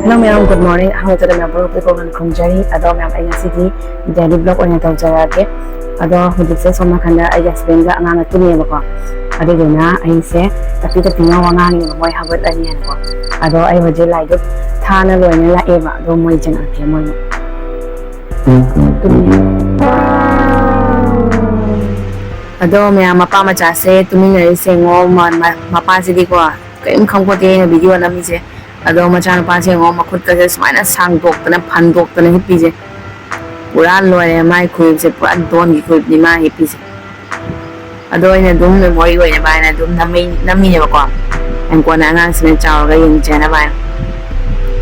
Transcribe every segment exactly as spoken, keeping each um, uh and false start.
Hello ꯃꯌꯥꯝ, good morning꯫ ꯑꯍꯥꯟꯕꯗ ꯃꯌꯥꯝ ꯄꯨꯝꯅꯃꯛꯄꯨ ꯀꯣꯛꯅ ꯈꯨꯔꯨꯝꯖꯔꯤ꯫ ꯑꯗꯣ ꯃꯌꯥꯝ, ꯑꯩ ꯉꯁꯤꯗꯤ daily vlog ꯑꯣꯏꯅ ꯇꯧꯖꯔꯛꯑꯒꯦ꯫ ꯑꯗꯣ ꯍꯧꯖꯤꯛꯁꯦ ꯁꯣꯝ ꯅꯥꯀꯟꯗ ꯑꯩꯒꯤ husbandꯒ ꯑꯉꯥꯡꯒ ꯇꯨꯝꯃꯦꯕꯀꯣ꯫ ꯑꯗꯨꯗꯨꯅ ꯑꯩꯁꯦ ꯇꯞꯄꯤ ꯇꯞꯄꯤꯅ ꯋꯥ ꯉꯥꯡꯉꯦꯕ, ꯃꯣꯏ ꯍꯧꯒꯠꯂꯅꯤ ꯍꯥꯏꯅꯀꯣ꯫ ꯑꯗꯣ ꯑꯩ ꯍꯧꯖꯤꯛ ꯂꯥꯏꯗꯨꯛ ꯊꯥꯅ ꯂꯣꯏꯅ ꯂꯥꯛꯑꯦꯕ꯫ ꯑꯗꯣ ꯃꯣꯏ ꯆꯪꯉꯛꯀꯦ, ꯃꯣꯏ ꯇꯨꯝꯃꯤ꯫ ꯑꯗꯣ ꯃꯌꯥꯝ, ꯃꯄꯥ ꯃꯆꯥꯁꯦ ꯇꯨꯃꯤꯟꯅꯔꯤꯁꯦ ꯌꯦꯡꯉꯣ꯫ ꯃ-, ꯃ-, ꯃꯄꯥꯁꯤꯗꯤꯀꯣ ꯀꯔꯤꯝ ꯈꯪꯄꯣꯠꯇꯦ ꯑꯩꯅ video ꯅꯝꯃꯤꯁꯦ꯫ ꯑꯗꯣ ꯃꯆꯥꯅꯨꯄꯥꯁꯦ ꯌꯦꯡꯉꯣ, ꯃꯈꯨꯠꯀꯁꯦ ꯁꯨꯃꯥꯏꯅ ꯁꯥꯡꯗꯣꯛꯇꯅ, ꯐꯟꯗꯣꯛꯇꯅ ꯍꯤꯞꯄꯤꯁꯦ꯫ ꯄꯨꯔꯥ ꯂꯣꯏꯔꯦ, ꯃꯥꯏ ꯈꯨꯍꯤꯞꯁꯦ ꯄꯨꯔꯥ ꯗꯣꯟꯒꯤ ꯈꯨꯍꯤꯞꯅꯤ ꯃꯥ ꯍꯤꯞꯄꯤꯁꯦ꯫ ꯑꯗꯣ ꯑꯩꯅ ꯑꯗꯨꯝ memory ꯑꯣꯏꯅꯕ ꯍꯥꯏꯅ ꯑꯗꯨꯝ ꯅꯝꯃꯤ-, ꯅꯝꯃꯤꯅꯦꯕꯀꯣ꯫ ꯍꯌꯦꯡ ꯀꯣꯟꯅ ꯑꯉꯥꯡꯁꯤꯅ ꯆꯥꯎꯔꯒ ꯌꯦꯡꯖꯅꯕ ꯍꯥꯏꯅ꯫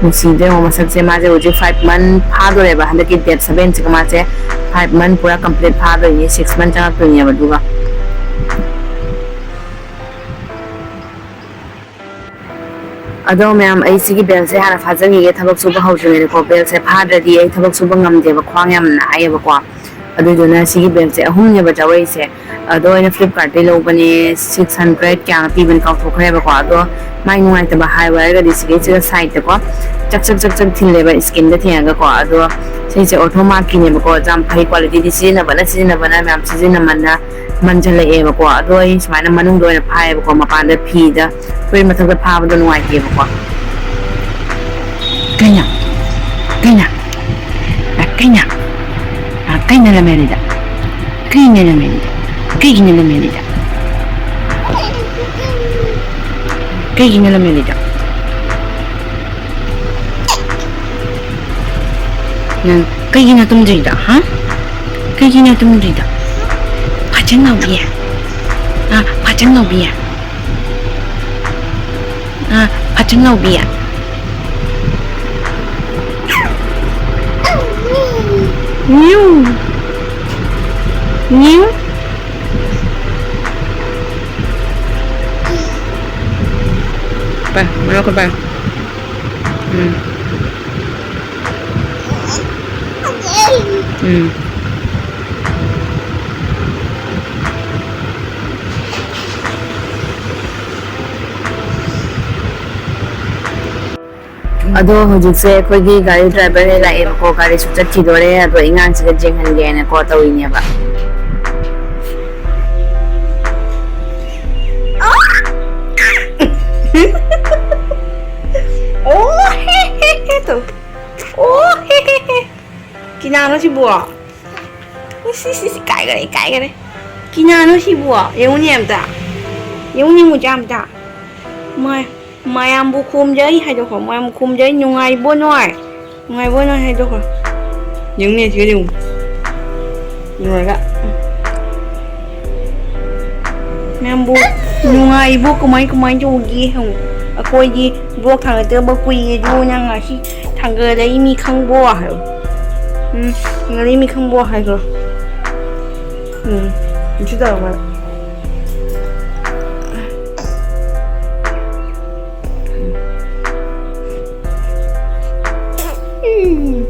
ꯅꯨꯡꯁꯤꯗ꯭ꯔꯦ ꯌꯦꯡꯉꯣ, ꯃꯁꯛꯁꯦ꯫ ꯃꯥꯁꯦ ꯍꯧꯖꯤꯛ five month ꯐꯥꯗꯣꯔꯦꯕ꯫ ꯍꯟꯗꯛꯀꯤ date sevenꯁꯤꯒ ꯃꯥꯁꯦ five month ꯄꯨꯔꯥ complete ꯐꯥꯗꯣꯏꯅꯤ, six month ꯆꯪꯉꯛꯇꯣꯏꯅꯦꯕ꯫ ꯑꯗꯨꯒ ꯑꯗꯣ ꯃꯌꯥꯝ, ꯑꯩ ꯁꯤꯒꯤ bellꯁꯦ ꯍꯥꯟꯅ ꯐꯥꯖꯟꯈꯤꯒꯦ, ꯊꯕꯛ ꯁꯨꯕ ꯍꯧꯗ꯭ꯔꯤꯉꯩꯗꯀꯣ꯫ Bellꯁꯦ ꯐꯥꯗ꯭ꯔꯗꯤ ꯑꯩ ꯊꯕꯛ ꯁꯨꯕ ꯉꯝꯗꯦꯕ, ꯈ꯭ꯋꯥꯡ ꯌꯥꯝ ꯅꯥꯏꯌꯦꯕꯀꯣ꯫ ꯑꯗꯨꯗꯨꯅ ꯁꯤꯒꯤ bellꯁꯦ ꯑꯍꯨꯝꯅꯦꯕ ꯆꯥꯎꯔꯛꯏꯁꯦ꯫ ꯑꯗꯣ ꯑꯩꯅ Flipkartꯇꯒꯤ ꯂꯧꯕꯅꯦ, six hundred ꯀꯌꯥꯅꯣ ꯄꯤꯕꯅꯤ ꯀꯥꯎꯊꯣꯛꯈ꯭ꯔꯦꯕꯀꯣ꯫ ꯑꯗꯣ ꯃꯥꯏ ꯅꯨꯡꯉꯥꯏꯇꯕ ꯍꯥꯏꯌꯨ ꯍꯥꯏꯔꯒꯗꯤ ꯁꯤꯒꯤꯁꯤꯗ sideꯇꯀꯣ ꯆꯛ ꯆꯛ ꯆꯛ ꯆꯛ ꯊꯤꯜꯂꯦꯕ, skinꯗ ꯊꯦꯡꯉꯒꯀꯣ꯫ ꯑꯗꯣ ꯁꯤꯁꯦ Orthomarkꯀꯤꯅꯦꯕꯀꯣ, ꯌꯥꯝ ꯐꯩ, qualityꯗꯤ ꯁꯤꯖꯤꯟꯅꯕꯅ ꯁꯤꯖꯤꯟꯅꯕꯅ ꯃꯌꯥꯝ ꯁꯤꯖꯤꯟꯅꯃꯟꯅ ꯃꯟꯁꯤꯜꯂꯛꯑꯦꯕꯀꯣ꯫ ꯑꯗꯣ ꯑꯩ ꯁꯨꯃꯥꯏꯅ ꯃꯅꯨꯡꯗ ꯑꯣꯏꯅ ꯐꯥꯏꯌꯦꯕꯀꯣ, ꯃꯄꯥꯟꯗ ꯐꯤꯗ ꯐꯨꯔꯤꯠ ꯃꯊꯛꯇ ꯐꯥꯕꯗꯣ ꯅꯨꯡꯉꯥꯏꯇꯦꯕꯀꯣ꯫ ꯀꯩꯅꯣ? ꯀꯩꯅꯣ? ꯑ, ꯀꯩꯅꯣ? ꯑ, ꯀꯩꯅꯣ ꯂꯝꯍꯦꯜꯂꯤꯗꯣ? ꯀꯩꯅꯣ ꯂꯝꯍꯦꯜꯂꯤꯗꯣ? ꯀꯩꯒꯤꯅꯣ ꯂꯝꯍꯦꯜꯂꯤꯗꯣ? ꯀꯩꯒꯤꯅꯣ ꯂꯝꯍꯦꯜꯂꯤꯗꯣ? ꯅꯪ ꯀꯩꯒꯤꯅꯣ ꯇꯨꯝꯗ꯭ꯔꯤꯗꯣ, ꯍꯥ? ꯀꯩꯒꯤꯅꯣ ꯇꯨꯝꯗ꯭ꯔꯤꯗꯣ? ꯐꯥꯖꯟ ꯂꯥꯎꯕꯤ꯫ ꯑ, ꯐꯥꯖꯟ ꯂꯥꯎꯕꯤ꯫ ꯑ, ꯐꯥꯖꯟ ꯂꯥꯎꯕꯤ꯫ ꯅ꯭ꯌꯨ꯫ ꯅ꯭ꯌꯨ꯫ ꯄꯥꯏ, ꯃꯔꯣꯛꯀ ꯄꯥꯏ꯫ ꯎꯝ꯫ ꯎꯝ꯫ ꯑꯗꯣ ꯍꯧꯖꯤꯛꯁꯦ ꯑꯩꯈꯣꯏꯒꯤ ꯒꯥꯔꯤ ꯗ꯭ꯔꯥꯏꯚꯔ ꯂꯥꯛꯑꯦꯕꯀꯣ, ꯒꯥꯔꯤꯁꯨ ꯆꯠꯈꯤꯗꯣꯔꯦ, ꯑꯗꯣ ꯑꯉꯥꯡꯁꯤꯒ ꯌꯦꯡꯍꯟꯒꯦꯅꯀꯣ ꯇꯧꯔꯤꯅꯦꯕ꯫ ꯑꯣ ꯍꯦ ꯍꯦ ꯍꯦ ꯇꯧ꯫ ꯑꯣ ꯍꯦ ꯍꯦ ꯍꯦ꯫ ꯀꯤꯅꯥꯅꯣ ꯁꯤꯕꯣ? ꯏꯁ, ꯏꯁ, ꯏꯁ, ꯏꯀꯥꯏꯒꯔꯦ, ꯏꯀꯥꯏꯒꯔꯦ꯫ ꯀꯤꯅꯥꯅꯣ ꯁꯤꯕꯣ? ꯌꯦꯡꯉꯨꯅꯦ ꯑꯝꯇ꯫ ꯌꯦꯡꯉꯨꯅꯦ ꯃꯨꯖꯥ ꯑꯝꯇ꯫ ꯃꯥ-, ꯃꯌꯥꯝꯕꯨ ꯈꯣꯝꯖꯩ ꯍꯥꯏꯗꯣ ꯈꯣ-, ꯃꯌꯥꯝ ꯈꯣꯝꯖꯩ, ꯅꯨꯡꯉꯥꯏꯕꯣ ꯅꯣꯏ? ꯅꯨꯡꯉꯥꯏꯕꯣ ꯅꯣꯏ ꯍꯥꯏꯗꯣ ꯈꯣ꯫ ꯌꯦꯡꯉꯨꯅꯦ ꯁꯤꯒ ꯌꯦꯡꯉꯨ꯫ ꯌꯦꯡꯉꯨꯔꯒ꯫ ꯃꯌꯥꯝꯕꯨ ꯅꯨꯡꯉꯥꯏꯕꯣ? ꯀꯃꯥꯏ, ꯀꯃꯥꯏ ꯇꯧꯒꯦ ꯍꯪꯉꯨ꯫ ꯑꯩꯈꯣꯏꯗꯤ vlog ꯊꯥꯡꯒꯠꯇꯕ ꯀꯨꯏꯔꯦ, ꯑꯗꯨ ꯅꯪ ꯉꯁꯤ ꯊꯥꯡꯒꯠꯂꯛꯏ ꯃꯤ ꯈꯪꯕꯣ ꯍꯥꯏꯌꯨ꯫ ꯎꯝ, ꯊꯥꯡꯒꯠꯂꯛꯏ ꯃꯤ ꯈꯪꯕꯣ ꯍꯥꯏꯈ꯭ꯔꯣ꯫ ꯎꯝ, ꯏꯁꯨ ꯇꯧꯔꯝꯃꯣꯏ꯫ ꯎꯝ꯫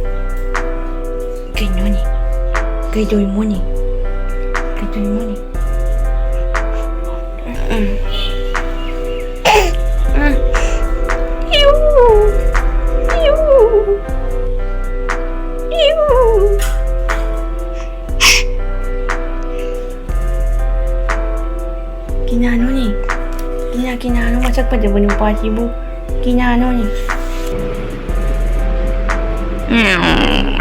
ꯀꯩꯅꯣꯅꯦ? ꯀꯩꯗꯧꯔꯤꯃꯣꯅꯦ? ꯀꯩꯗꯧꯔꯤꯃꯣꯅꯦ? ꯎꯝ꯫ ꯎꯝ꯫ ꯏꯌꯨ꯫ ꯏꯌꯨ꯫ ꯏꯌꯨ꯫ ꯀꯤꯅꯥꯅꯣꯅꯦ? ꯀꯤꯅꯥ, ꯀꯤꯅꯥꯅꯣ ꯃꯁꯛ ꯐꯖꯕ ꯅꯨꯄꯥꯁꯤꯕꯨ? ꯀꯤꯅꯥꯅꯣꯅꯦ? ꯎꯝ,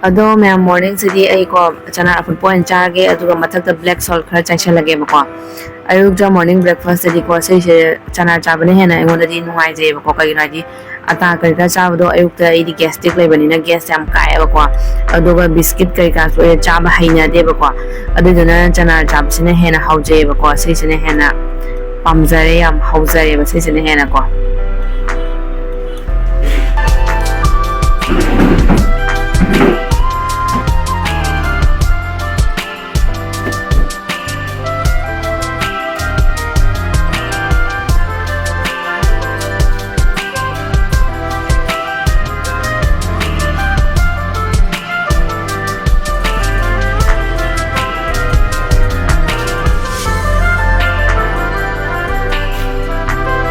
ꯑꯗꯣ ꯃꯌꯥꯝ, morning ꯁꯤꯗꯤ ꯑꯩꯀꯣ ꯆꯅꯥ ꯑꯐꯨꯠꯄ ꯑꯣꯏꯅ ꯆꯥꯔꯒꯦ, ꯑꯗꯨꯒ ꯃꯊꯛꯇ black salt ꯈꯔ ꯆꯥꯏꯁꯜꯂꯒꯦꯕꯀꯣ꯫ ꯑꯌꯨꯛꯇ morning breakfast ꯇꯗꯤꯀꯣ ꯁꯤꯁꯦ ꯆꯅꯥ ꯆꯥꯕꯅ ꯍꯦꯟꯅ ꯑꯩꯉꯣꯟꯗꯗꯤ ꯅꯨꯡꯉꯥꯏꯖꯩꯕꯀꯣ꯫ ꯀꯩꯒꯤꯅꯣ ꯍꯥꯏꯗꯤ ꯑꯇꯥ ꯀꯔꯤ ꯀꯔꯥ ꯆꯥꯕꯗꯣ ꯑꯌꯨꯛꯇ ꯑꯩꯗꯤ gastric ꯂꯩꯕꯅꯤꯅ gas ꯌꯥꯝ ꯀꯥꯏꯑꯦꯕꯀꯣ꯫ ꯑꯗꯨꯒ biscuit ꯀꯔꯤ ꯀꯔꯥꯁꯨ ꯑꯩ ꯆꯥꯕ ꯍꯩꯅꯗꯦꯕꯀꯣ꯫ ꯑꯗꯨꯗꯨꯅ ꯆꯅꯥ ꯆꯥꯕꯁꯤꯅ ꯍꯦꯟꯅ ꯍꯥꯎꯖꯩꯌꯦꯕꯀꯣ꯫ ꯁꯤꯁꯤꯅ ꯍꯦꯟꯅ ꯄꯥꯝꯖꯔꯦ, ꯌꯥꯝ ꯍꯥꯎꯖꯔꯦꯕ ꯁꯤꯁꯤꯅ ꯍꯦꯟꯅꯀꯣ꯫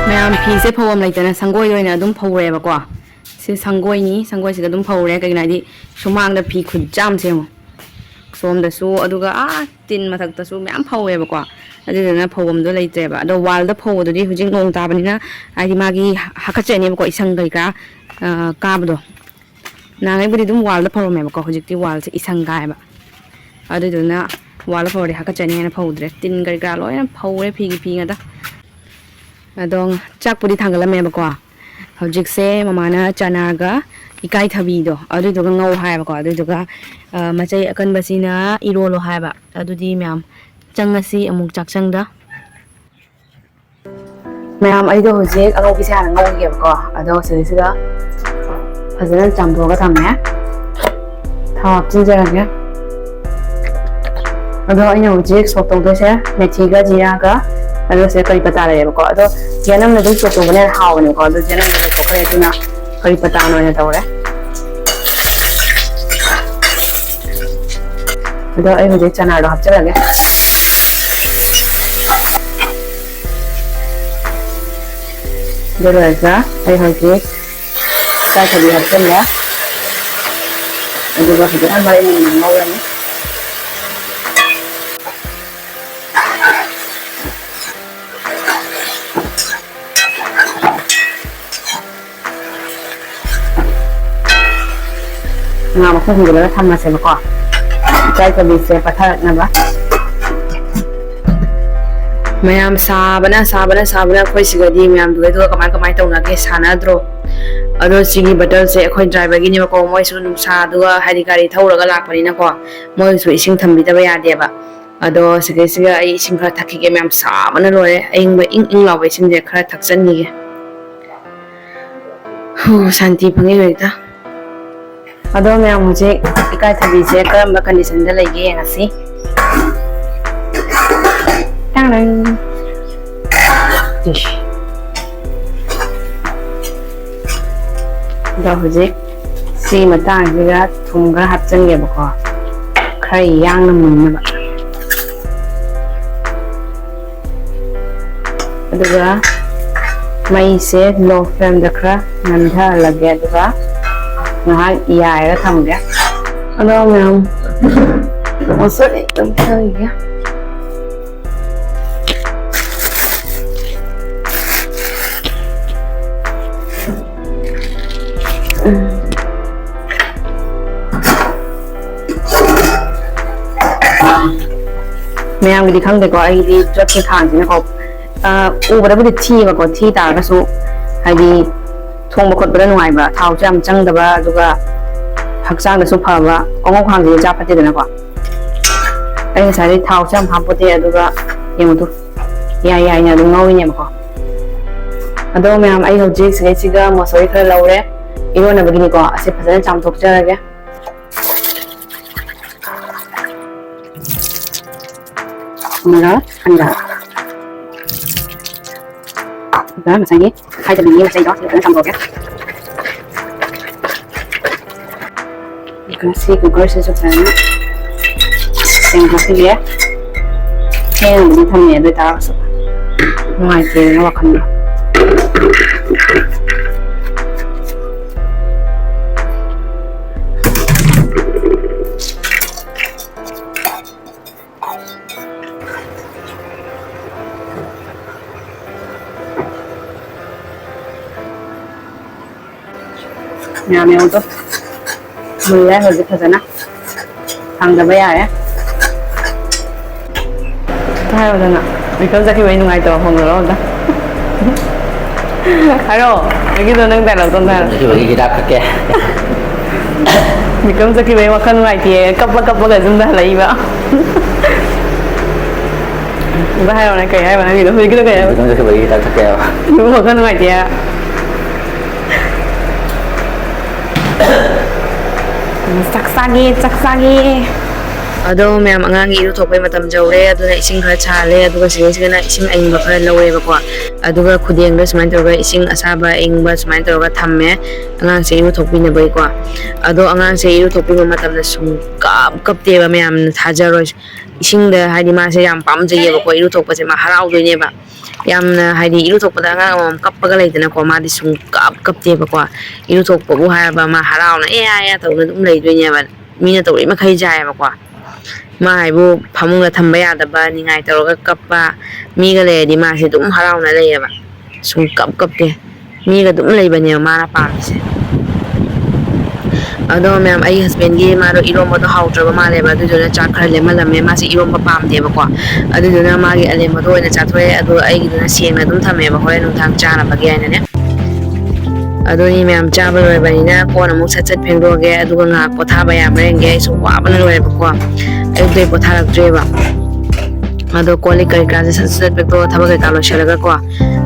ꯃꯌꯥꯝ, ꯐꯤꯁꯦ ꯐꯧꯐꯝ ꯂꯩꯇꯅ ꯁꯪꯒꯣꯏꯗ ꯑꯣꯏꯅ ꯑꯗꯨꯝ ꯐꯧꯔꯦꯕꯀꯣ꯫ ꯁꯤ ꯁꯪꯒꯣꯏꯅꯤ, ꯁꯪꯒꯣꯏꯁꯤꯗ ꯑꯗꯨꯝ ꯐꯧꯔꯦ꯫ ꯀꯩꯒꯤꯅꯣ ꯍꯥꯏꯗꯤ ꯁꯨꯃꯥꯡꯗ ꯐꯤ ꯈꯨꯠꯆꯥꯝꯁꯦ ꯌꯦꯡꯉꯣ꯫ ꯁꯣꯝꯗꯁꯨ, ꯑꯗꯨꯒ ꯑꯥ ꯇꯤꯟ ꯃꯊꯛꯇꯁꯨ ꯃꯌꯥꯝ ꯐꯧꯋꯦꯕꯀꯣ꯫ ꯑꯗꯨꯗꯨꯅ ꯐꯧꯐꯝꯗꯣ ꯂꯩꯇ꯭ꯔꯦꯕ꯫ ꯑꯗꯣ ꯋꯥꯜꯗ ꯐꯧꯕꯗꯨꯗꯤ ꯍꯧꯖꯤꯛ ꯅꯣꯡ ꯇꯥꯕꯅꯤꯅ ꯍꯥꯏꯗꯤ ꯃꯥꯒꯤ ꯍꯥꯀꯠꯆꯅꯦꯕꯀꯣ, ꯏꯁꯪ ꯀꯔꯤ ꯀꯔꯥ, ꯑ, ꯀꯥꯕꯗꯣ꯫ ꯅꯍꯥꯟꯉꯩꯕꯨꯗꯤ ꯑꯗꯨꯝ ꯋꯥꯜꯗ ꯐꯧꯔꯝꯃꯦꯕꯀꯣ, ꯍꯧꯖꯤꯛꯇꯤ ꯋꯥꯜꯁꯦ ꯏꯁꯪ ꯀꯥꯏꯌꯦꯕ꯫ ꯑꯗꯨꯗꯨꯅ ꯋꯥꯜꯗ ꯐꯧꯔꯗꯤ ꯍꯥꯀꯠꯆꯅꯤ ꯍꯥꯏꯅ ꯐꯧꯗ꯭ꯔꯦ꯫ ꯇꯤꯟ ꯀꯔꯤ ꯀꯔꯥ ꯂꯣꯏꯅ ꯐꯧꯔꯦ, ꯐꯤꯒꯤ ꯐꯤ ꯉꯥꯛꯇ꯫ ꯑꯗꯣ ꯆꯥꯛꯄꯨꯗꯤ ꯊꯥꯡꯒꯠꯂꯝꯃꯦꯕꯀꯣ꯫ ꯍꯧꯖꯤꯛꯁꯦ ꯃꯃꯥꯅ ꯆꯅꯥꯒ ꯏꯀꯥꯏꯊꯕꯤꯗꯣ ꯑꯗꯨꯗꯨꯒ ꯉꯧ ꯍꯥꯏꯌꯦꯕꯀꯣ꯫ ꯑꯗꯨꯗꯨꯒ, ꯑ, ꯃꯆꯩ ꯑꯀꯟꯕꯁꯤꯅ ꯏꯔꯣꯜꯂꯣ ꯍꯥꯏꯕ꯫ ꯑꯗꯨꯗꯤ ꯃꯌꯥꯝ ꯆꯪꯉꯁꯤ ꯑꯃꯨꯛ ꯆꯥꯛꯁꯪꯗ꯫ ꯃꯌꯥꯝ, ꯑꯩꯗꯣ ꯍꯧꯖꯤꯛ ꯑꯉꯧꯕꯤꯁꯦ ꯍꯥꯟꯅ ꯉꯧꯈꯤꯒꯦꯕꯀꯣ꯫ ꯑꯗꯣ ꯁꯤꯗꯩꯁꯤꯗ ꯐꯖꯅ ꯆꯥꯝꯊꯣꯛꯑꯒ ꯊꯝꯃꯦ꯫ ꯊꯥꯎ ꯍꯥꯞꯆꯤꯟꯖꯔꯒꯦ꯫ ꯑꯗꯣ ꯑꯩꯅ ꯍꯧꯖꯤꯛ ꯁꯣꯛ ꯇꯧꯗꯣꯏꯁꯦ ꯃꯦꯊꯤꯒ ꯖꯤꯔꯥꯒ, ꯑꯗꯨꯒ ꯁꯤꯗ ꯀꯔꯤ ꯄꯇꯥ ꯂꯩꯔꯦꯕꯀꯣ꯫ ꯑꯗꯣ ꯌꯦꯅꯝꯅ ꯑꯗꯨꯝ ꯁꯣꯛ ꯇꯧꯕꯅ ꯍꯦꯟꯅ ꯍꯥꯎꯕꯅꯦꯀꯣ꯫ ꯑꯗꯣ ꯌꯦꯅꯝꯗꯣ ꯂꯣꯏꯊꯣꯛꯈ꯭ꯔꯦ, ꯑꯗꯨꯅ ꯀꯔꯤ ꯄꯇꯥꯅ ꯑꯣꯏꯅ ꯇꯧꯔꯦ꯫ ꯑꯗꯣ ꯑꯩ ꯍꯧꯖꯤꯛ ꯆꯅꯥꯗꯣ ꯍꯥꯞꯆꯤꯜꯂꯒꯦ꯫ ꯑꯗꯨ ꯂꯣꯏꯔꯒ ꯑꯩ ꯍꯧꯖꯤꯛ ꯏꯀꯥꯏꯊꯕꯤ ꯍꯥꯞꯆꯤꯜꯂꯦ꯫ ꯑꯗꯨꯒ ꯐꯖꯅ ꯃꯔꯩ ꯃꯨꯟꯅ ꯉꯧꯔꯅꯤ꯫ ꯉꯥ ꯃꯈꯨꯝ ꯈꯨꯝꯖꯤꯜꯂꯒ ꯊꯝꯃꯁꯦꯕꯀꯣ, ꯏꯀꯥꯏꯊꯕꯤꯁꯦ ꯄꯠꯊꯔꯛꯅꯕ꯫ ꯃꯌꯥꯝ, ꯁꯥꯕꯅ, ꯁꯥꯕꯅ, ꯁꯥꯕꯅ ꯑꯩꯈꯣꯏ ꯁꯤꯗꯗꯤ꯫ ꯃꯌꯥꯝ ꯗꯨꯗꯩꯗꯨꯒ ꯀꯃꯥꯏ, ꯀꯃꯥꯏ ꯇꯧꯅꯒꯦ? ꯁꯥꯟꯅꯗ꯭ꯔꯣ? ꯑꯗꯣ ꯁꯤꯒꯤ ꯕꯇꯜꯁꯦ ꯑꯩꯈꯣꯏ ꯗ꯭ꯔꯥꯏꯚꯔꯒꯤꯅꯦꯕꯀꯣ, ꯃꯣꯏꯁꯨ ꯅꯨꯡꯁꯥꯗꯨꯒ ꯍꯥꯏꯗꯤ ꯒꯥꯔꯤ ꯊꯧꯔꯒ ꯂꯥꯛꯄꯅꯤꯅꯀꯣ, ꯃꯣꯏꯁꯨ ꯏꯁꯤꯡ ꯊꯝꯕꯤꯗꯕ ꯌꯥꯗꯦꯕ꯫ ꯑꯗꯣ ꯁꯤꯗꯩꯁꯤꯒ ꯑꯩ ꯏꯁꯤꯡ ꯈꯔ ꯊꯛꯈꯤꯒꯦ, ꯃꯌꯥꯝ ꯁꯥꯕꯅ ꯂꯣꯏꯔꯦ꯫ ꯑꯏꯪꯕ ꯏꯪ ꯏꯪ ꯂꯥꯎꯕ ꯏꯁꯤꯡꯁꯦ ꯈꯔ ꯊꯛꯆꯟꯈꯤꯒꯦ꯫ ꯍꯨ, ꯁꯥꯟꯇꯤ ꯐꯪꯉꯤ ꯍꯧꯖꯤꯛꯇ꯫ ꯑꯗꯣ ꯃꯌꯥꯝ, ꯍꯧꯖꯤꯛ ꯏꯀꯥꯏꯊꯕꯤꯁꯦ ꯀꯔꯝꯕ ꯀꯟꯗꯤꯁꯟꯗ ꯂꯩꯒꯦ ꯌꯦꯡꯉꯁꯤ꯫ ꯇꯥꯡ ꯇꯥꯡ꯫ ꯏꯁ꯫ ꯑꯗꯣ ꯍꯧꯖꯤꯛ ꯁꯤ ꯃꯇꯥꯡꯁꯤꯗ ꯊꯨꯝ ꯈꯔ ꯍꯥꯞꯆꯤꯟꯒꯦꯕꯀꯣ, ꯈꯔ ꯌꯥꯡꯅ ꯃꯨꯟꯅꯕ꯫ ꯑꯗꯨꯒ ꯃꯩꯁꯦ low flameꯗ ꯈꯔ ꯅꯟꯊꯍꯜꯂꯒꯦ, ꯑꯗꯨꯒ ꯉꯥꯏꯍꯥꯛ ꯌꯥꯏꯔꯒ ꯊꯝꯒꯦ꯫ ꯑꯗꯣ ꯃꯌꯥꯝ, ꯑꯣ, sorry, ꯑꯗꯨꯝ ꯊꯝꯒꯦ꯫ ꯃꯌꯥꯝꯒꯤꯗꯤ ꯈꯪꯗꯦꯀꯣ, ꯑꯩꯗꯤ ꯆꯠꯀꯤ ꯈꯥꯡꯁꯤꯅꯀꯣ, ꯑ, ꯎꯕꯗꯕꯨꯗꯤ ꯊꯤꯌꯦꯕꯀꯣ, ꯊꯤ ꯇꯥꯔꯒꯁꯨ, ꯍꯥꯏꯗꯤ, ꯊꯣꯡꯕ ꯈꯣꯠꯄꯗ ꯅꯨꯡꯉꯥꯏꯕ, ꯊꯥꯎꯁꯨ ꯌꯥꯝ ꯆꯪꯗꯕ, ꯑꯗꯨꯒ ꯍꯛꯆꯥꯡꯗꯁꯨ ꯐꯕ, ꯀꯥꯡꯉꯧ ꯈꯥꯡꯁꯤꯗꯤ ꯆꯥ ꯐꯠꯇꯦꯗꯅꯀꯣ꯫ ꯑꯩ ꯉꯁꯥꯏꯗꯩ ꯊꯥꯎꯁꯨ ꯌꯥꯝ ꯍꯥꯞꯄꯣꯠꯇꯦ, ꯑꯗꯨꯒ ꯌꯦꯡꯉꯨ ꯇꯨ, ꯌꯥꯏ ꯌꯥꯏꯅ ꯑꯗꯨꯝ ꯉꯧꯔꯤꯅꯦꯕꯀꯣ꯫ ꯑꯗꯣ ꯃꯌꯥꯝ, ꯑꯩ ꯍꯧꯖꯤꯛ ꯁꯤꯗꯩꯁꯤꯗ ꯃꯁꯣꯔꯤ ꯈꯔ ꯂꯧꯔꯦ, ꯏꯔꯣꯟꯅꯕꯒꯤꯅꯤꯀꯣ꯫ ꯑꯁꯤ ꯐꯖꯅ ꯆꯥꯝꯊꯣꯛꯆꯔꯒꯦ꯫ ꯑꯃꯒ ꯑꯅꯤꯒ꯫ ꯑꯗꯨꯒ ꯉꯁꯥꯏꯒꯤ ꯍꯥꯏꯖꯕꯤꯒꯤ ꯃꯆꯩꯗꯣ ꯁꯤ ꯐꯖꯅ ꯆꯥꯝꯊꯣꯛꯑꯒꯦ꯫ ꯑꯗꯨꯒ ꯁꯤ cookerꯁꯤꯁꯨ ꯐꯖꯅ ꯁꯦꯡ ꯍꯥꯞꯄꯤꯒꯦ꯫ ꯊꯦꯡꯅꯕꯨꯗꯤ ꯊꯝꯃꯦ, ꯑꯗꯨ ꯑꯣꯏ ꯇꯥꯔꯒꯁꯨ ꯅꯨꯡꯉꯥꯏꯇꯦꯅ ꯋꯥꯈꯜꯗꯣ꯫ ꯌꯥꯝ ꯌꯥꯎꯗꯣ꯫ ꯃꯨꯜꯂꯦ ꯍꯧꯖꯤꯛ ꯐꯖꯅ꯫ ꯊꯥꯡꯗꯕ ꯌꯥꯔꯦ꯫ ꯍꯥꯏꯔꯣꯗꯅ꯫ ꯃꯤꯀꯞ ꯆꯠꯈꯤꯕꯩ ꯅꯨꯡꯉꯥꯏꯇꯕ ꯐꯣꯡꯗꯣꯔꯛꯑꯣ ꯑꯝꯇ꯫ ꯍꯥꯏꯔꯣ꯫ ꯅꯪꯒꯤꯗꯣ ꯅꯪ dialogueꯗꯣ ꯑꯝꯇ ꯍꯥꯏꯔꯣ꯫ ꯆꯠꯈꯤꯕꯒꯤ ꯍꯤꯗꯥꯛ ꯊꯛꯀꯦ꯫ ꯃꯤꯀꯞ ꯆꯠꯈꯤꯕꯩ ꯋꯥꯈꯜ ꯅꯨꯡꯉꯥꯏꯇꯦ꯫ ꯀꯞꯄ ꯀꯞꯄꯒ ꯌꯨꯝꯗ ꯍꯜꯂꯛꯏꯕ꯫ ꯑꯝꯇ ꯍꯥꯏꯔꯣꯅꯦ, ꯀꯩ ꯍꯥꯏꯕ ꯅꯪꯒꯤꯗꯣ? ꯍꯧꯖꯤꯛꯀꯤꯗꯣ ꯀꯩ ꯍꯥꯏꯕ? ꯃꯤꯀꯞ ꯆꯠꯈꯤꯕꯒꯤ ꯍꯤꯗꯥꯛ ꯊꯛꯀꯦ ꯍꯥꯏꯕ꯫ ꯋꯥꯈꯜ ꯅꯨꯡꯉꯥꯏꯇꯦ꯫ ꯆꯥꯛ ꯆꯥꯒꯦ, ꯆꯥꯛ ꯆꯥꯒꯦ꯫ ꯑꯗꯣ ꯃꯌꯥꯝ, ꯑꯉꯥꯡꯒꯤ ꯏꯔꯨꯊꯣꯛꯄꯩ ꯃꯇꯝ ꯌꯧꯔꯦ, ꯑꯗꯨꯅ ꯏꯁꯤꯡ ꯈꯔ ꯁꯥꯍꯜꯂꯦ, ꯑꯗꯨꯒ ꯁꯤꯗꯩꯁꯤꯗꯅ ꯏꯁꯤꯡ ꯑꯏꯪꯕ ꯈꯔ ꯂꯧꯔꯦꯕꯀꯣ꯫ ꯑꯗꯨꯒ ꯈꯨꯗꯦꯡꯗ ꯁꯨꯃꯥꯏꯅ ꯇꯧꯔꯒ ꯏꯁꯤꯡ ꯑꯁꯥꯕ ꯑꯏꯪꯕ ꯁꯨꯃꯥꯏꯅ ꯇꯧꯔꯒ ꯊꯝꯃꯦ, ꯑꯉꯥꯡꯁꯦ ꯏꯔꯨꯊꯣꯛꯄꯤꯅꯕꯒꯤꯀꯣ꯫ ꯑꯗꯣ ꯑꯉꯥꯡꯁꯦ ꯏꯔꯨꯊꯣꯛꯄꯤꯕ ꯃꯇꯝꯗ ꯁꯨꯝ ꯀꯞ ꯀꯞꯇꯦꯕ, ꯃꯌꯥꯝꯅ ꯊꯥꯖꯔꯣꯏ꯫ ꯏꯁꯤꯡꯗ ꯍꯥꯏꯗꯤ ꯃꯥꯁꯦ ꯌꯥꯝ ꯄꯥꯝꯖꯩꯌꯦꯕꯀꯣ, ꯏꯔꯨꯊꯣꯛꯄꯁꯦ ꯃꯥ ꯍꯔꯥꯎꯗꯣꯏꯅꯦꯕ꯫ ꯌꯥꯝꯅ ꯍꯥꯏꯗꯤ ꯏꯔꯨꯊꯣꯛꯄꯗ ꯑꯉꯥꯡ ꯑꯃꯃꯝ ꯀꯞꯄꯒ ꯂꯩꯗꯅꯀꯣ, ꯃꯥꯗꯤ ꯁꯨꯝ ꯀꯞ ꯀꯞꯇꯦꯕꯀꯣ꯫ ꯏꯔꯨꯊꯣꯛꯄꯕꯨ ꯍꯥꯏꯔꯕ ꯃꯥ ꯍꯔꯥꯎꯅ ꯑꯦ ꯑꯥ ꯑꯦ ꯑꯥ ꯇꯧꯅ ꯑꯗꯨꯝ ꯂꯩꯗꯣꯏꯅꯦꯕ, ꯃꯤꯅ ꯇꯧꯔꯛꯏ ꯃꯈꯩ ꯌꯥꯏꯌꯦꯕꯀꯣ꯫ ꯃꯥ ꯍꯥꯏꯕꯨ ꯐꯃꯨꯡꯗ ꯊꯝꯕ ꯌꯥꯗꯕ, ꯅꯤꯡꯉꯥꯏ ꯇꯧꯔꯒ ꯀꯞꯄ, ꯃꯤꯒ ꯂꯩꯔꯗꯤ ꯃꯥꯁꯦ ꯑꯗꯨꯝ ꯍꯔꯥꯎꯅ ꯂꯩꯌꯦꯕ, ꯁꯨꯝ ꯀꯞ ꯀꯞꯇꯦ꯫ ꯃꯤꯒ ꯑꯗꯨꯝ ꯂꯩꯕꯅꯦꯕ ꯃꯥꯅ ꯄꯥꯝꯃꯤꯁꯦ꯫ ꯑꯗꯣ ꯃꯌꯥꯝ, ꯑꯩ ꯍꯁꯕꯦꯟꯒꯤ ꯃꯥꯗꯣ ꯏꯔꯣꯝꯕꯗꯣ ꯍꯥꯎꯇ꯭ꯔꯕ ꯃꯥꯜꯂꯦꯕ, ꯑꯗꯨꯗꯨꯅ ꯆꯥꯛ ꯈꯔ ꯂꯦꯝꯍꯜꯂꯝꯃꯦ꯫ ꯃꯥꯁꯦ ꯏꯔꯣꯝꯕ ꯄꯥꯝꯗꯦꯕꯀꯣ, ꯑꯗꯨꯗꯨꯅ ꯃꯥꯒꯤ ꯑꯂꯦꯝꯕꯗꯣ ꯑꯣꯏꯅ ꯆꯥꯊꯣꯛꯑꯦ꯫ ꯑꯗꯣ ꯑꯩꯒꯤꯗꯨꯅ ꯁꯦꯡꯅ ꯑꯗꯨꯝ ꯊꯝꯃꯦꯕ, ꯍꯣꯔꯦꯟ ꯅꯨꯡꯗꯥꯡ ꯆꯥꯅꯕꯒꯤ ꯍꯥꯏꯅꯅꯦ꯫ ꯑꯗꯨꯅꯤ ꯃꯌꯥꯝ, ꯆꯥꯕ ꯂꯣꯏꯔꯕꯅꯤꯅ ꯀꯣꯟ ꯑꯃꯨꯛ ꯁꯠ ꯁꯠ ꯐꯦꯡꯗꯣꯛꯑꯒꯦ, ꯑꯗꯨꯒ ꯉꯥꯏꯍꯥꯛ ꯄꯣꯊꯥꯕ ꯌꯥꯕ꯭ꯔꯥ ꯌꯦꯡꯒꯦ꯫ ꯑꯩꯁꯨ ꯋꯥꯕꯅ ꯂꯣꯏꯔꯦꯕꯀꯣ, ꯑꯌꯨꯛꯇꯩ ꯄꯣꯊꯥꯔꯛꯇ꯭ꯔꯦꯕ꯫ ꯑꯗꯣ ꯀꯣꯜ ꯂꯤꯛ ꯀꯔꯤ ꯀꯔꯥꯁꯦ ꯁꯠ ꯁꯠ ꯐꯦꯡꯗꯣꯛꯑ ꯊꯕꯛ ꯀꯩꯀꯥ ꯂꯣꯏꯁꯤꯜꯂꯒꯀꯣ,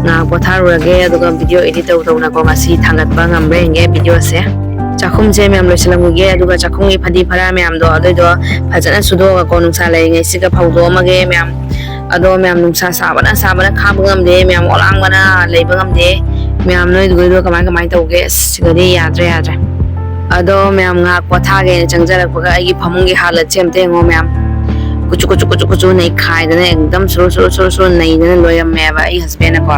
ꯉꯥꯏꯍꯥꯛ ꯄꯣꯊꯥꯔꯨꯔꯒꯦ꯫ ꯑꯗꯨꯒ ꯚꯤꯗꯤꯑꯣ ꯏꯗꯤꯠ ꯇꯧ ꯇꯧꯅꯀꯣ, ꯉꯁꯤ ꯊꯥꯡꯒꯠꯄ ꯉꯝꯕ꯭ꯔꯥ ꯌꯦꯡꯒꯦ ꯚꯤꯗꯤꯑꯣꯁꯦ꯫ ꯆꯥꯛꯈꯨꯝꯁꯦ ꯃꯌꯥꯝ ꯂꯣꯏꯁꯤꯜꯂꯝꯈꯤꯒꯦ, ꯑꯗꯨꯒ ꯆꯥꯛꯈꯨꯝꯒꯤ ꯐꯗꯤ ꯐꯔꯥ ꯃꯌꯥꯝꯗꯣ ꯑꯗꯨꯏꯗꯣ ꯐꯖꯅ ꯁꯨꯗꯣꯛꯑꯒꯀꯣ, ꯅꯨꯡꯁꯥ ꯂꯩꯔꯤꯉꯩꯁꯤꯒ ꯐꯧꯗꯣꯛꯑꯝꯃꯒꯦ ꯃꯌꯥꯝ꯫ ꯑꯗꯣ ꯃꯌꯥꯝ, ꯅꯨꯡꯁꯥ ꯁꯥꯕꯅ ꯁꯥꯕꯅ ꯈꯥꯡꯕ ꯉꯝꯗꯦ ꯃꯌꯥꯝ, ꯑꯣꯂꯥꯡꯕꯅ ꯂꯩꯕ ꯉꯝꯗꯦ ꯃꯌꯥꯝ꯫ ꯅꯣꯏꯗꯨꯒꯩꯗꯣ ꯀꯃꯥꯏ ꯀꯃꯥꯏꯅ ꯇꯧꯒꯦ? ꯑꯁ, ꯁꯤꯗꯗꯤ ꯌꯥꯗ꯭ꯔꯦ, ꯌꯥꯗ꯭ꯔꯦ꯫ ꯑꯗꯣ ꯃꯌꯥꯝ, ꯉꯥꯏꯍꯥꯛ ꯄꯣꯊꯥꯒꯦꯅ ꯆꯪꯖꯔꯛꯄꯒ ꯑꯩꯒꯤ ꯐꯃꯨꯡꯒꯤ ꯍꯥꯂꯠꯁꯦ ꯑꯝꯇ ꯌꯦꯡꯉꯣ ꯃꯌꯥꯝ꯫ ꯀꯨꯆꯨ ꯀꯨꯆꯨ ꯀꯨꯆꯨ ꯀꯨꯆꯨ ꯅꯩꯈꯥꯏꯗꯅ ꯑꯦꯛꯗꯝ ꯁꯨꯔꯨ ꯁꯨꯔꯨ ꯁꯨꯔꯨ ꯁꯨꯔꯨ ꯅꯩꯗꯅ ꯂꯣꯏꯔꯝꯃꯦꯕ ꯑꯩ ꯍꯁꯕꯦꯟꯅꯀꯣ꯫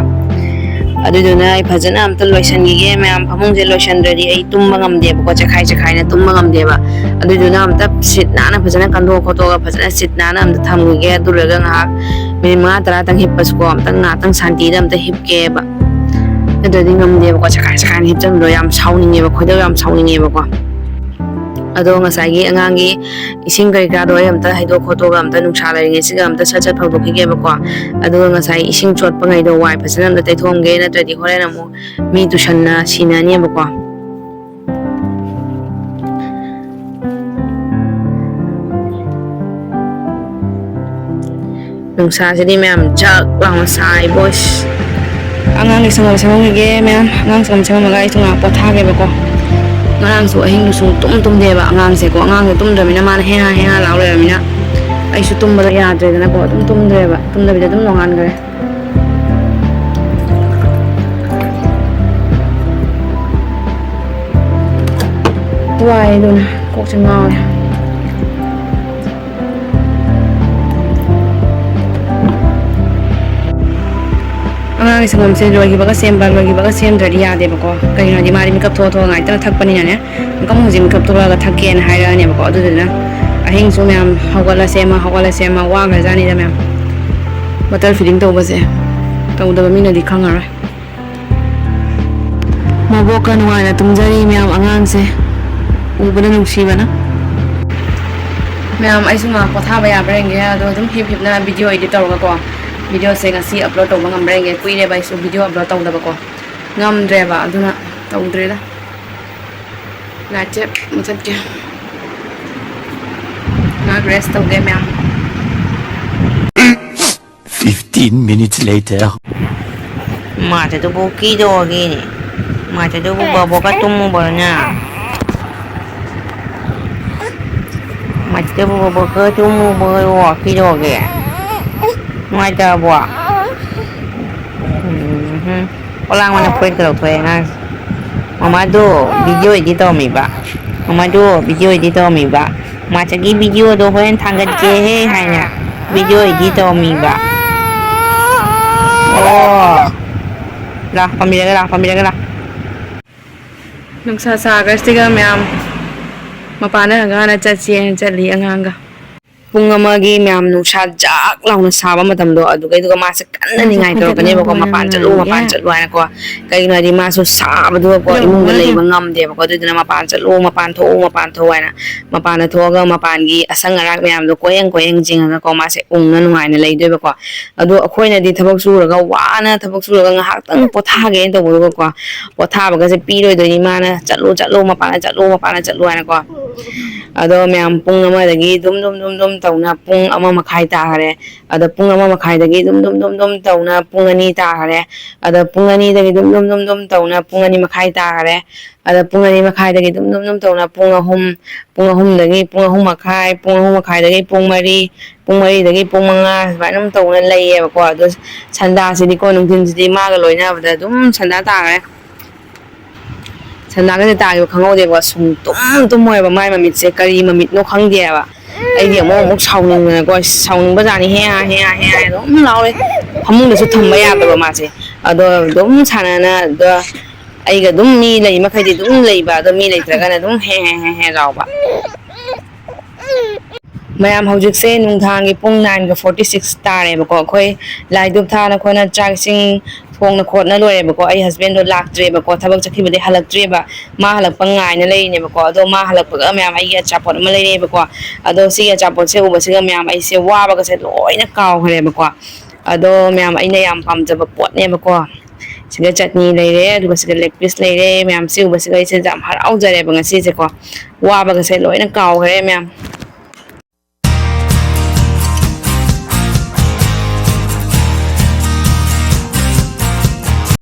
ꯑꯗꯨꯗꯨꯅ ꯑꯩ ꯐꯖꯅ ꯑꯝꯇ ꯂꯣꯏꯁꯟꯈꯤꯒꯦ ꯃꯌꯥꯝ꯫ ꯐꯃꯨꯡꯁꯦ ꯂꯣꯏꯁꯟꯗ꯭ꯔꯗꯤ ꯑꯩ ꯇꯨꯝꯕ ꯉꯝꯗꯦꯕꯀꯣ, ꯆꯦꯈꯥꯏ ꯆꯦꯈꯥꯏꯅ ꯇꯨꯝꯕ ꯉꯝꯗꯦꯕ꯫ ꯑꯗꯨꯗꯨꯅ ꯑꯝꯇ ꯁꯤꯠ ꯅꯥꯟꯅ ꯐꯖꯅ ꯀꯟꯗꯣꯛ ꯈꯣꯠꯇꯣꯛꯑꯒ ꯐꯖꯅ ꯁꯤꯠ ꯅꯥꯟꯅ ꯑꯝꯇ ꯊꯝꯈꯤꯒꯦ꯫ ꯑꯗꯨ ꯂꯣꯏꯔꯒ ꯉꯥꯏꯍꯥꯛ ꯃꯤꯅꯤꯠ ꯃꯉꯥ ꯇꯔꯥꯇꯪ ꯍꯤꯞꯄꯁꯨꯀꯣ, ꯑꯝꯇꯪ ꯉꯥꯏꯍꯥꯛꯇꯪ ꯁꯥꯟꯇꯤꯗ ꯑꯝꯇ ꯍꯤꯞꯀꯦꯕ꯫ ꯅꯠꯇ꯭ꯔꯗꯤ ꯉꯝꯗꯦꯕꯀꯣ, ꯆꯦꯈꯥꯏ ꯆꯦꯈꯥꯏꯅ ꯍꯤꯞꯆꯟꯕꯗꯣ ꯌꯥꯝ ꯁꯥꯎꯅꯤꯡꯉꯦꯕ, ꯈꯣꯏꯗꯧ ꯌꯥꯝ ꯁꯥꯎꯅꯤꯡꯉꯦꯕꯀꯣ꯫ ꯑꯗꯣ ꯉꯁꯥꯏꯒꯤ ꯑꯉꯥꯡꯒꯤ ꯏꯁꯤꯡ ꯀꯔꯤ ꯀꯔꯥꯗꯣ ꯑꯩ ꯑꯝꯇ ꯍꯩꯗꯣꯛ ꯈꯣꯠꯇꯣꯛꯑꯒ ꯑꯝꯇ ꯅꯨꯡꯁꯥ ꯂꯩꯔꯤꯉꯩꯁꯤꯗ ꯑꯝꯇ ꯁꯠ ꯁꯠ ꯐꯧꯗꯣꯛꯈꯤꯒꯦꯕꯀꯣ꯫ ꯑꯗꯨꯒ ꯉꯁꯥꯏ ꯏꯁꯤꯡ ꯆꯣꯠꯄꯉꯩꯗꯣ ꯋꯥꯏ ꯐꯖꯅ ꯑꯝꯇ ꯇꯩꯊꯣꯛꯑꯝꯒꯦ, ꯅꯠꯇ꯭ꯔꯗꯤ ꯍꯣꯔꯦꯟ ꯑꯃꯨꯛ ꯃꯤ ꯇꯨꯁꯟꯅ ꯁꯤꯅꯅꯦꯕꯀꯣ꯫ ꯅꯨꯡꯁꯥꯁꯤꯗꯤ ꯃꯌꯥꯝ ꯖꯛ ꯂꯥꯎꯅ ꯁꯥꯏ ꯕꯣꯏꯁ꯫ ꯑꯉꯥꯡꯒꯤ ꯁꯪꯒꯣꯝ ꯁꯦꯝꯃꯝꯈꯤꯒꯦ ꯃꯌꯥꯝ꯫ ꯑꯉꯥꯡ ꯁꯪꯒꯣꯝ ꯁꯦꯝꯃꯝꯃꯒ ꯑꯩꯁꯨ ꯉꯥꯏꯍꯥꯛ ꯄꯣꯊꯥꯒꯦꯕꯀꯣ꯫ ꯉꯔꯥꯡꯁꯨ ꯑꯍꯤꯡꯗꯨ ꯁꯨꯡ ꯇꯨꯝ ꯇꯨꯝꯗꯦꯕ ꯑꯉꯥꯡꯁꯦꯀꯣ꯫ ꯑꯉꯥꯡꯁꯦ ꯇꯨꯝꯗ꯭ꯔꯕꯅꯤꯅ ꯃꯥꯅ ꯍꯦ ꯍꯥ ꯍꯦ ꯍꯥ ꯂꯥꯎ ꯂꯩꯔꯕꯅꯤꯅ ꯑꯩꯁꯨ ꯇꯨꯝꯕꯗꯣ ꯌꯥꯗ꯭ꯔꯦꯗꯅꯀꯣ꯫ ꯑꯗꯨꯝ ꯇꯨꯝꯗ꯭ꯔꯦꯕ, ꯇꯨꯝꯗꯕꯤꯗ ꯑꯗꯨꯝ ꯅꯣꯡꯉꯥꯟꯈ꯭ꯔꯦ꯫ ꯋꯥꯏ ꯑꯗꯨꯅ ꯀꯣꯛꯁꯦ ꯉꯥꯎꯔꯦ꯫ ꯑꯉꯥꯡꯒꯤ ꯁꯪꯒꯣꯝꯁꯦ ꯂꯣꯏꯈꯤꯕꯒ ꯁꯦꯝꯕ, ꯂꯣꯏꯈꯤꯕꯒ ꯁꯦꯝꯗ꯭ꯔꯗꯤ ꯌꯥꯗꯦꯕꯀꯣ꯫ ꯀꯩꯒꯤꯅꯣ ꯍꯥꯏꯗꯤ ꯃꯥꯗꯤ ꯃꯤꯀꯞ ꯊꯣꯛꯑ ꯊꯣꯛꯑ ꯉꯥꯏꯇꯅ ꯊꯛꯄꯅꯤꯅꯅꯦ꯫ ꯑꯃꯨꯛꯀ ꯑꯃꯨꯛ ꯍꯧꯖꯤꯛ ꯃꯤꯀꯞ ꯊꯣꯛꯂꯛꯑꯒ ꯊꯛꯀꯦꯅ ꯍꯥꯏꯔꯛꯑꯅꯦꯕꯀꯣ꯫ ꯑꯗꯨꯗꯨꯅ ꯑꯍꯤꯡꯁꯨ ꯃꯌꯥꯝ ꯍꯧꯒꯠꯂ ꯁꯦꯝꯃ, ꯍꯧꯒꯠꯂ ꯁꯦꯝꯃ ꯋꯥꯈ꯭ꯔꯖꯥꯠꯅꯤꯗ ꯃꯌꯥꯝ꯫ ꯕꯣꯇꯜ ꯐꯤꯗꯤꯡ ꯇꯧꯕꯁꯦ ꯇꯧꯗꯕ ꯃꯤꯅꯗꯤ ꯈꯪꯉꯔꯣꯏ꯫ ꯃꯕꯣꯛꯀ ꯅꯨꯡꯉꯥꯏꯅ ꯇꯨꯝꯖꯔꯤ ꯃꯌꯥꯝ ꯑꯉꯥꯡꯁꯦ ꯎꯕꯗ ꯅꯨꯡꯁꯤꯕꯅ꯫ ꯃꯌꯥꯝ, ꯑꯩꯁꯨ ꯉꯥꯏꯍꯥꯛ ꯄꯣꯊꯥꯕ ꯌꯥꯕ꯭ꯔꯥ ꯌꯦꯡꯒꯦ꯫ ꯑꯗꯣ ꯑꯗꯨꯝ ꯍꯤꯞ ꯍꯤꯞꯅ ꯚꯤꯗꯤꯑꯣ ꯏꯗꯤꯠ ꯇꯧꯔꯒꯀꯣ, ꯚꯤꯗꯤꯑꯣꯁꯦ ꯉꯁꯤ ꯑꯞꯂꯣꯗ ꯇꯧꯕ ꯉꯝꯕ꯭ꯔꯥ ꯌꯦꯡꯒꯦ꯫ ꯀꯨꯏꯔꯦꯕ ꯑꯩꯁꯨ ꯚꯤꯗꯤꯑꯣ ꯑꯞꯂꯣꯗ ꯇꯧꯗꯕꯀꯣ, ꯉꯝꯗ꯭ꯔꯦꯕ꯫ ꯑꯗꯨꯅ ꯇꯧꯗ꯭ꯔꯦꯗ꯫ ꯂꯥꯏꯠꯁꯦ ꯃꯨꯊꯠꯀꯦ꯫ ꯉꯥꯏꯍꯥꯛ ꯔꯦꯁ ꯇꯧꯒꯦ ꯃꯌꯥꯝ꯫ Fifteen minutes later. ꯃꯥꯁꯦ ꯑꯗꯨꯕꯨ ꯀꯤꯗꯧꯒꯤꯅꯦ꯫ ꯃꯥꯁꯦ ꯑꯗꯨꯕꯨ ꯕꯕꯣꯛꯀ ꯇꯨꯝꯃꯨꯕ꯭ꯔꯅꯦ? ꯃꯥꯁꯦ ꯑꯗꯨꯕꯨ ꯕꯕꯣꯛꯀ ꯇꯨꯝꯃꯨꯕ꯭ꯔꯣ? ꯀꯤꯗꯧꯒꯦ? ꯅꯨꯡꯉꯥꯏꯇꯕꯣ? ꯎꯝ꯫ ꯄꯣꯂꯥꯡ ꯑꯣꯏꯅ ꯐꯨꯔꯤꯠꯀ ꯂꯧꯊꯣꯛꯑꯦ ꯑꯉꯥꯡꯁꯦ꯫ ꯃꯃꯥꯗꯣ ꯚꯤꯗꯤꯑꯣ ꯏꯗꯤꯠ ꯇꯧꯔꯝꯃꯤꯕ꯫ ꯃꯃꯥꯗꯣ ꯚꯤꯗꯤꯑꯣ ꯏꯗꯤꯠ ꯇꯧꯔꯝꯃꯤꯕ꯫ ꯃꯥꯆꯒꯤ ꯚꯤꯗꯤꯑꯣꯗꯣ ꯍꯣꯔꯦꯟ ꯊꯥꯡꯒꯠꯀꯦꯍꯦ ꯍꯥꯏꯅ ꯚꯤꯗꯤꯑꯣ ꯏꯗꯤꯠ ꯇꯧꯔꯝꯃꯤꯕ꯫ ꯑꯣ꯫ ꯂꯥ, ꯄꯥꯝꯕꯤꯔꯒ ꯂꯥ, ꯄꯥꯝꯕꯤꯔꯒ ꯂꯥ꯫ ꯅꯨꯡꯁꯥ ꯁꯥꯈ꯭ꯔꯁꯤꯒ ꯃꯌꯥꯝ ꯃꯄꯥꯟꯗ ꯉꯥꯟꯅ ꯆꯠꯁꯦꯅ ꯆꯠꯂꯤ ꯑꯉꯥꯡꯒ꯫ ꯄꯨꯡ ꯑꯃꯒꯤ ꯃꯌꯥꯝ ꯅꯨꯡꯁꯥ ꯖꯥꯛ ꯂꯥꯎꯅ ꯁꯥꯕ ꯃꯇꯝꯗꯣ, ꯑꯗꯨꯒꯩꯗꯨꯒ ꯃꯥꯁꯦ ꯀꯟꯅ ꯅꯤꯡꯉꯥꯏ ꯇꯧꯔꯛꯀꯅꯦꯕꯀꯣ, "ꯃꯄꯥꯟ ꯆꯠꯂꯨ, ꯃꯄꯥꯟ ꯆꯠꯂꯨ" ꯍꯥꯏꯅꯀꯣ꯫ ꯀꯩꯒꯤꯅꯣ ꯍꯥꯏꯗꯤ ꯃꯥꯁꯨ ꯁꯥꯕꯗꯨꯒꯀꯣ ꯏꯃꯨꯡꯗ ꯂꯩꯕ ꯉꯝꯗꯦꯕꯀꯣ꯫ ꯑꯗꯨꯗꯨꯅ "ꯃꯄꯥꯟ ꯆꯠꯂꯨ, ꯃꯄꯥꯟ ꯊꯣꯛꯎ, ꯃꯄꯥꯟ ꯊꯣꯛꯎ" ꯍꯥꯏꯅ ꯃꯄꯥꯟꯗ ꯊꯣꯛꯑꯒ ꯃꯄꯥꯟꯒꯤ ꯑꯁꯪ ꯑꯔꯥꯛ ꯃꯌꯥꯝꯗꯣ ꯀꯣꯏꯌꯦꯡ ꯀꯣꯏꯌꯦꯡ ꯆꯤꯡꯉꯒꯀꯣ ꯃꯥꯁꯦ ꯎꯪꯅ ꯅꯨꯡꯉꯥꯏꯅ ꯂꯩꯗꯣꯏꯕꯀꯣ꯫ ꯑꯗꯣ ꯑꯩꯈꯣꯏꯅꯗꯤ ꯊꯕꯛ ꯁꯨꯔꯒ, ꯋꯥꯅ ꯊꯕꯛ ꯁꯨꯔꯒ ꯉꯥꯏꯍꯥꯛꯇꯪ ꯄꯣꯊꯥꯒꯦꯅ ꯇꯧꯕꯗꯨꯒꯀꯣ, ꯄꯣꯊꯥꯕꯒꯁꯦ ꯄꯤꯔꯣꯏꯗꯣꯏꯅꯤ꯫ ꯃꯥꯅ "ꯆꯠꯂꯨ, ꯆꯠꯂꯨ, ꯃꯄꯥꯟꯗ ꯆꯠꯂꯨ, ꯃꯄꯥꯟꯗ ꯆꯠꯂꯨ" ꯍꯥꯏꯅꯀꯣ꯫ ꯑꯗꯣ ꯃꯌꯥꯝ, ꯄꯨꯡ ꯑꯃꯗꯒꯤ ꯗꯨꯝ ꯗꯨꯝ ꯗꯨꯝ ꯗꯨꯝ ꯇꯧꯅ ꯄꯨꯡ ꯑꯃ ꯃꯈꯥꯏ ꯇꯥꯈꯔꯦ꯫ ꯑꯗꯣ ꯄꯨꯡ ꯑꯃ ꯃꯈꯥꯏꯗꯒꯤ ꯗꯨꯝ ꯗꯨꯝ ꯗꯨꯝ ꯗꯨꯝ ꯇꯧꯅ ꯄꯨꯡ ꯑꯅꯤ ꯇꯥꯈꯔꯦ꯫ ꯑꯗꯣ ꯄꯨꯡ ꯑꯅꯤꯗꯒꯤ ꯗꯨꯝ ꯗꯨꯝ ꯗꯨꯝ ꯗꯨꯝ ꯇꯧꯅ ꯄꯨꯡ ꯑꯅꯤ ꯃꯈꯥꯏ ꯇꯥꯈꯔꯦ꯫ ꯑꯗ ꯄꯨꯡ ꯑꯅꯤ ꯃꯈꯥꯏꯗꯒꯤ ꯗꯨꯝ ꯗꯨꯝ ꯗꯨꯝ ꯇꯧꯅ ꯄꯨꯡ ꯑꯍꯨꯝ, ꯄꯨꯡ ꯑꯍꯨꯝꯗꯒꯤ ꯄꯨꯡ ꯑꯍꯨꯝ ꯃꯈꯥꯏ, ꯄꯨꯡ ꯑꯍꯨꯝ ꯃꯈꯥꯏꯗꯒꯤ ꯄꯨꯡ ꯃꯔꯤ, ꯄꯨꯡ ꯃꯔꯤꯗꯒꯤ ꯄꯨꯡ ꯃꯉꯥ, ꯁꯨꯃꯥꯏꯅ ꯑꯗꯨꯝ ꯇꯧꯅ ꯂꯩꯌꯦꯕꯀꯣ꯫ ꯑꯗꯣ ꯁꯟꯗꯥꯁꯤꯗꯤꯀꯣ, ꯅꯨꯡꯊꯤꯟꯁꯤꯗꯤ ꯃꯥꯒ ꯂꯣꯏꯅꯕꯗ ꯑꯗꯨꯝ ꯁꯟꯗꯥ ꯇꯥꯈ꯭ꯔꯦ꯫ ꯁꯟꯗꯥꯒꯁꯦ ꯇꯥꯈꯤꯕ ꯈꯪꯍꯧꯗꯦꯕ, ꯁꯨꯡ ꯇꯨꯝ ꯇꯨꯝꯃꯣꯏꯕ꯫ ꯃꯥꯏ ꯃꯃꯤꯠꯁꯦ ꯀꯔꯤ ꯃꯃꯤꯠꯅꯣ ꯈꯪꯗꯦꯕ꯫ ꯑꯩꯗꯤ ꯑꯃꯨꯛ ꯑꯃꯨꯛ ꯁꯥꯎꯅꯤꯡꯗꯅꯀꯣ, ꯁꯥꯎꯅꯤꯡꯕꯖꯥꯠꯅꯤ, ꯍꯦ ꯍꯥ ꯍꯦ ꯍꯥ ꯍꯦ ꯍꯥ ꯑꯗꯨꯝ ꯂꯥꯎꯔꯦ꯫ ꯐꯃꯨꯡꯗꯁꯨ ꯊꯝꯕ ꯌꯥꯗꯕ ꯃꯥꯁꯦ꯫ ꯑꯗꯣ ꯑꯗꯨꯝ ꯁꯥꯟꯅꯅ, ꯑꯗꯣ ꯑꯩꯒ ꯑꯗꯨꯝ ꯃꯤ ꯂꯩ ꯃꯈꯩꯗꯤ ꯑꯗꯨꯝ ꯂꯩꯕ, ꯑꯗꯣ ꯃꯤ ꯂꯩꯇ꯭ꯔꯒꯅ ꯑꯗꯨꯝ ꯍꯦ ꯍꯦ ꯍꯦ ꯍꯦ ꯂꯥꯎꯕ꯫ ꯃꯌꯥꯝ, ꯍꯧꯖꯤꯛꯁꯦ ꯅꯨꯡꯗꯥꯡꯒꯤ ꯄꯨꯡ ꯅꯥꯏꯟꯒ ꯐꯣꯔꯇꯤ ꯁꯤꯛꯁ ꯇꯥꯔꯦꯕꯀꯣ꯫ ꯑꯩꯈꯣꯏ ꯂꯥꯏ ꯙꯨꯞ ꯊꯥꯅ ꯈꯣꯠꯅ ꯆꯥꯛ ꯏꯁꯤꯡ ꯊꯣꯡꯅ ꯈꯣꯠꯅ ꯂꯣꯏꯔꯦꯕꯀꯣ꯫ ꯑꯩ ꯍꯁꯕꯦꯟꯗꯣ ꯂꯥꯛꯇ꯭ꯔꯦꯕꯀꯣ, ꯊꯕꯛ ꯆꯠꯈꯤꯕꯗꯤ ꯍꯜꯂꯛꯇ꯭ꯔꯤꯕ꯫ ꯃꯥ ꯍꯜꯂꯛꯄ ꯉꯥꯏꯅ ꯂꯩꯔꯤꯅꯦꯕꯀꯣ꯫ ꯑꯗꯣ ꯃꯥ ꯍꯜꯂꯛꯄꯒ ꯃꯌꯥꯝ ꯑꯩꯒꯤ ꯑꯆꯥꯄꯣꯠ ꯑꯃ ꯂꯩꯔꯛꯑꯦꯕꯀꯣ꯫ ꯑꯗꯣ ꯁꯤꯒꯤ ꯑꯆꯥꯄꯣꯠꯁꯦ ꯎꯕꯁꯤꯒ ꯃꯌꯥꯝ ꯑꯩꯁꯦ ꯋꯥꯕꯒꯁꯦ ꯂꯣꯏꯅ ꯀꯥꯎꯈ꯭ꯔꯦꯕꯀꯣ꯫ ꯑꯗꯣ ꯃꯌꯥꯝ, ꯑꯩꯅ ꯌꯥꯝ ꯄꯥꯝꯖꯕ ꯄꯣꯠꯅꯦꯕꯀꯣ꯫ ꯁꯤꯗ ꯆꯠꯅꯤ ꯂꯩꯔꯦ, ꯑꯗꯨꯒ ꯁꯤꯗ ꯂꯦꯒ ꯄꯤꯁ ꯂꯩꯔꯦ꯫ ꯃꯌꯥꯝ ꯁꯤ ꯎꯕꯁꯤꯒ ꯑꯩꯁꯦ ꯌꯥꯝ ꯍꯔꯥꯎꯖꯔꯦꯕ ꯉꯁꯤꯁꯦꯀꯣ꯫ ꯋꯥꯕꯒꯁꯦ ꯂꯣꯏꯅ ꯀꯥꯎꯈ꯭ꯔꯦ ꯃꯌꯥꯝ꯫